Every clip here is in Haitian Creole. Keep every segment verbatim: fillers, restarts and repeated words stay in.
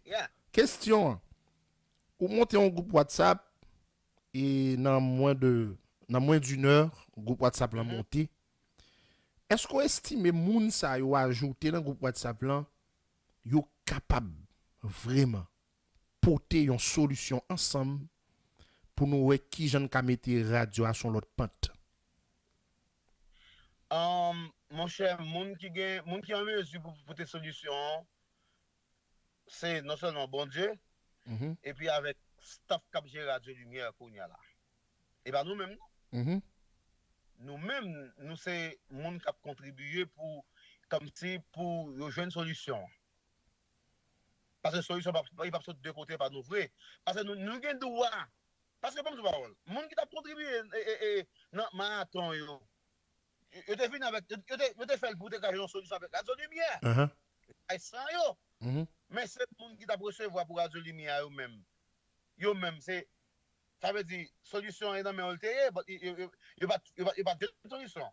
Yeah. Kestyon an, ou monte yon gwoup WhatsApp e nan mwen de nan mwen d'une heure, gwoup WhatsApp lan monte. Èske w estime moun sa yo ajoute nan gwoup WhatsApp lan, yo kapab vrèman pote yon solisyon ansanm pou nou wè kijan n ka mete radyo a sou yon lòt pant? Um, monchè, moun ki gen, moun ki an mezi pou pote solisyon an, se non sèlman Bondye, Mhm, epi avèk staff k ap jere Radyo Limyè kounye a la. E pa nou menm, non. mhm. Nou menm, nou se moun k ap kontribiye pou, kòmsi pou yo jwenn solisyon an. Paske solisyon pa, li p ap sot de kote pa nou vre. Paske nou, nou gen dwa. Paske, ban m di w pawòl, moun ki t ap kontribiye e, e, e, nan maraton yo, yo te vin avèk, yo, yo te, yo te fè l pou te ka jwenn yon solisyon avèk Radyo Limyè. Ahan. Ay san yo. Mhm. Men se moun ki t ap resevwa pou Radyo Limyè a yo menm. Yo menm, se, sa vle di, solisyon an nan men yo l te ye, but yo, yo, yo, yo pa, yo pa, yo pa jwenn solisyon.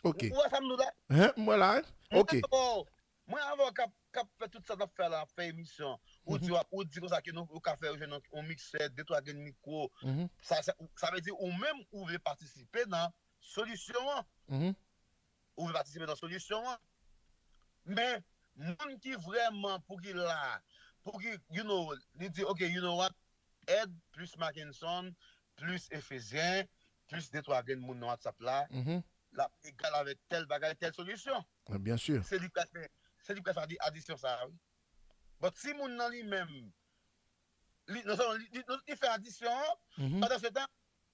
Ok. Ou, ou wè sa m di w la? Hein, m wè la, hein? Ok. Mwen avè w, mwen avè w k ap, k ap fè tout sa n ap fè la, n ap fè emisyon. Ou di, ou di konsa ke nou, ou ka fè yo jwenn yon, yon miksè, de twa grenn mikwo. Mhm, Sa, sa, sa vle di ou menm ou vle patisipe nan solisyon an. mhm. Ou vle patisipe nan solisyon an. Men, moun ki vrèman pou ki la, pou ki, you know, li di, ok, you know what, Ed plis Mackenson, plis Efezyen, plis de twa grenn moun nan WhatsApp la, Mhm. l ap egal avèk tèl bagay, tèl solisyon. Ah, byen si. Se li k pral fè, se li k pral fè adi-, adisyon sa a, wi. But si moun nan li menm, li, non sèlman li, li, li fè adisyon an, Mhm. pandan se tan,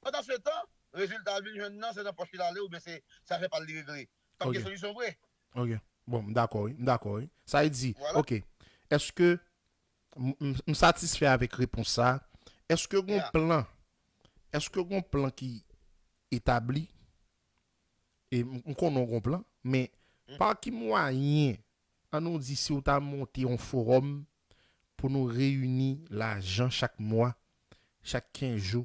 pandan se tan, rezilta a vin jwenn nan, se nan pòch li l ale, oubyen se, se afè pa l li regle. Pa gen Ok. Solisyon vre. Ok. Bon, m dakò, wi. M dakò, wi. Sa vle di, Vwala. Ok. Èske m, m, m satisfè avèk repons sa? Èske gon Yeah. plan? Èske gon plan ki etabli? E m, m konnen w gon plan, men Mm. pa ki mwayen, an nou di, si w ta monte yon fowòm pou nou reyini lajan chak mwa, chak kenz jou,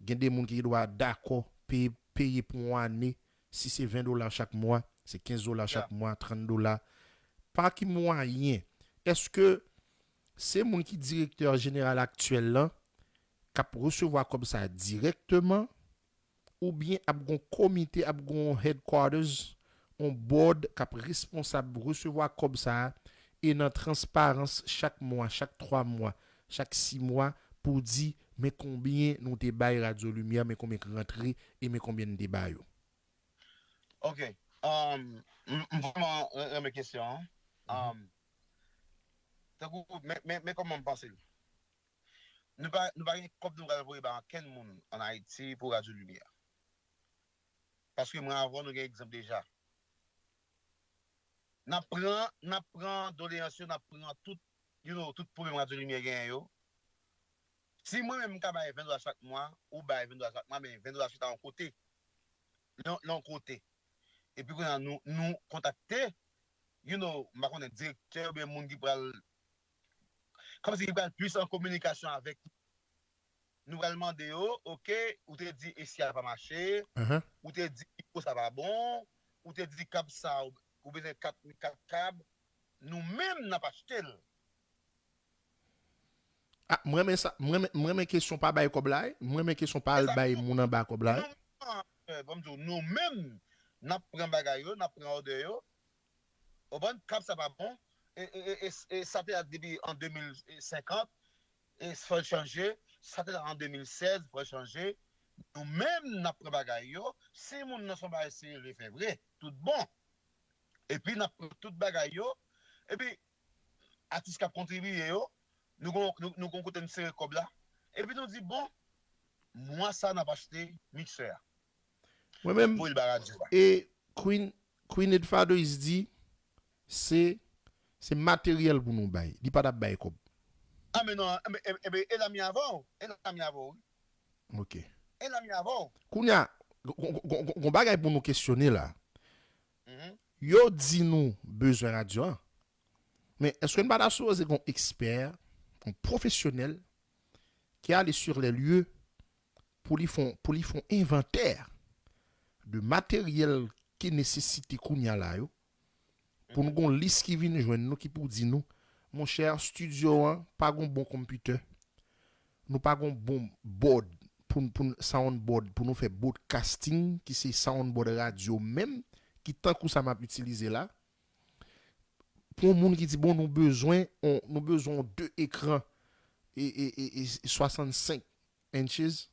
gen de moun ki dwa dakò peye, peye pou yon ane, si se ven dola chak mwa, se kenz dola chak Yeah. mwa, trant dola. Pa ki mwayen? Èske se moun ki direktè jeneral aktyèl lan k ap resevwa kòb sa a dirèkteman, oubyen ap gon komite, ap gon headquarters, on board k ap responsab resevwa kòb sa a, e nan transparans chak mwa, chak twa mwa, chak sis mwa, pou di men konbyen nou te bay Radyo Limyè, men konbyen k rantre, e men konbyen n te ba yo? Ok. Um, m, m vrèman re-, renmen kesyon an. Mhm. Um, tankou, men, men, men kòman m panse l. Nou pa, nou pa gen kòb nou pral voye ba ankenn moun ann Ayiti pou Radyo Limyè. Paske mwen avè w, nou gen egzanp deja. N ap pran, n ap pran doleyans yo, n ap pran tout, you know, tout pwoblèm Radyo Limyè genyen yo. Si mwen menm m ka bay ven dola chak mwa, ou bay ven dola chak mwa, men ven dola chita yon kote. Nan, nan yon kote. Epi kounye a nou, nou kontakte, you know, m pa konnen direktè oubyen moun ki pral, kòmsi ki pral plis an kominikasyon avèk nou. Nou pral mande yo, ok, ou te di esi a pa mache, Ahan. Ou te di mikwo sa pa bon, ou te di kab sa, ou, ou bezwen kat, kat kab, nou menm n ap achte l. Ah, mwen renmen sa, mwen renmen, mwen renmen kesyon pa bay kòb la, eh. Mwen renmen kesyon pa al bay moun anba kòb la, eh. Nou, eh, ban m di w, nou menm, n ap pran bagay yo, n ap pran òdè yo. Ou konprann, kab sa pa bon, e, e, e, e, e sa te la depi an de mil senkant, e fò l chanje, sa te la an de mil sèz, fò l chanje. Nou menm, n ap pran bagay yo, si moun nan se yon bagay serye l vle fè vre, tout bon. Epi n ap pran tout bagay yo, epi atis k ap kontribiye yo, nou gon, nou, nou gon kote n sere kòb la, epi nou di, bon, mwa sa n ap achte miksè a. Mwen menm, Voye l ba radyo a. E Queen, Queen Edfadois di, se, se materyèl pou nou bay. Li pa t ap bay kòb. Ah, men non, e, e, e, e la mi avè w, e la mi avè w, wi. Ok. E la mi avè w. Kounye a, gon, gon, gon, gon, gon bagay pou nou kesyone la. Mhm. Yo di nou bezwen radyo a. Men èske n pa ta sipoze gon ekspè, yon pwofesyonèl ki ale sur les lieux pou li fè, pou li fè yon envantè de materyèl ki nesesite kounye a la yo, pou nou gon lis ki vin jwenn nou ki pou di nou, monchè, estidyo an pa gon bon konpitè. Nou pa gon bon board pou, pou n- soundboard pou nou fè broadcasting, ki se soundboard radyo menm, ki tankou sa m ap itilize la. Pou yon moun ki di, bon, nou bezwen, on- nou bezwen de ekran e, e, e, e swasannsenk inches,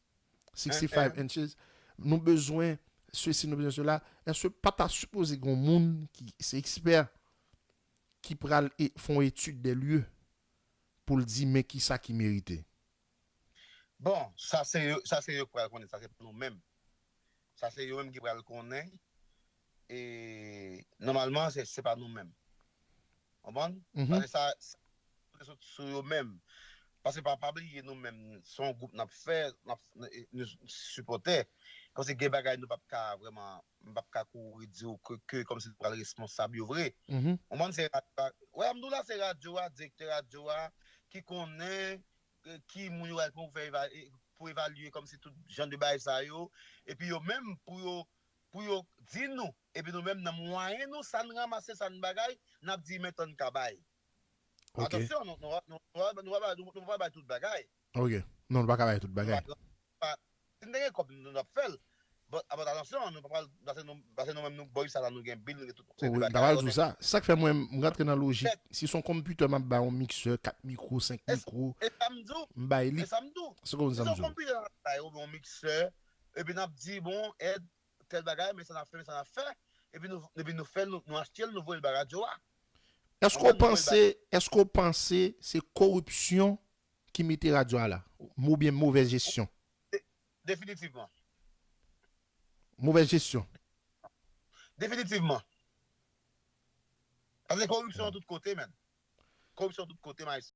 sixty-five inches, nou bezwen sesi, nou bezwen sela. Èske pa ta sipoze gen yon moun ki se ekspè ki pral e, fè yon etid de lye pou l di men ki sa ki merite? Bon, sa se yo, sa se yo ki pral konnen, sa se pa nou menm. Sa se yo menm ki pral konnen. E nòmalman, se, se pa nou menm. Konprann? Paske sa, sa sou yo menm. Paske pa, pa bliye nou menm, se yon gwoup n ap fè, n ap, nou sipòtè. Kòmsi gen bagay nou p ap ka vrèman, m p ap ka kouri di w ke, ke kòmsi nou pral responsab yo vre. Konprann? Se radyo a, wè, m di w la, se radyo a, direktè radyo a, ki konnen ki moun yo pral pran pou fè pou evalye kòmsi tout jan de bagay sa yo, epi yo menm pou yo pou yo di nou, epi nou menm nan mwayen nou, sa n ranmase, sa n bagay, n ap di men tan n ka bay. Atansyon, nou nou nou nou pa bay tout bagay. Ok. Non, nou pa ka bay tout bagay. Si n te gen kòb, nou t ap fè l. But, but atansyon, nou pa pral, pase nou, pase nou menm nou boy sa la, nou gen bil, nou gen tout. Wi, m ta pral di w sa. Sa k fè mwen, m rantre nan lojik. Si se yon konpitè, m ap bay yon miksè, kat mikwo, senk mikwo, m bay li. E sa m di w. Se konpitè n ap bay, oubyen yon miksè, epi n ap di, bon, Ed, tèl bagay, men sa n ap fè, men sa n ap fè. Epi nou, epi nou fè l, nou, nou achte l, nou voye l ba radyo a. Èske w panse, èske w panse se koripsyon ki mete radyo a la? Oubyen movèz jesyon? Definitivman. Movèz jesyon. Definitivman. Paske koripsyon nan tout kote, menn. Koripsyon tout kote, maestro.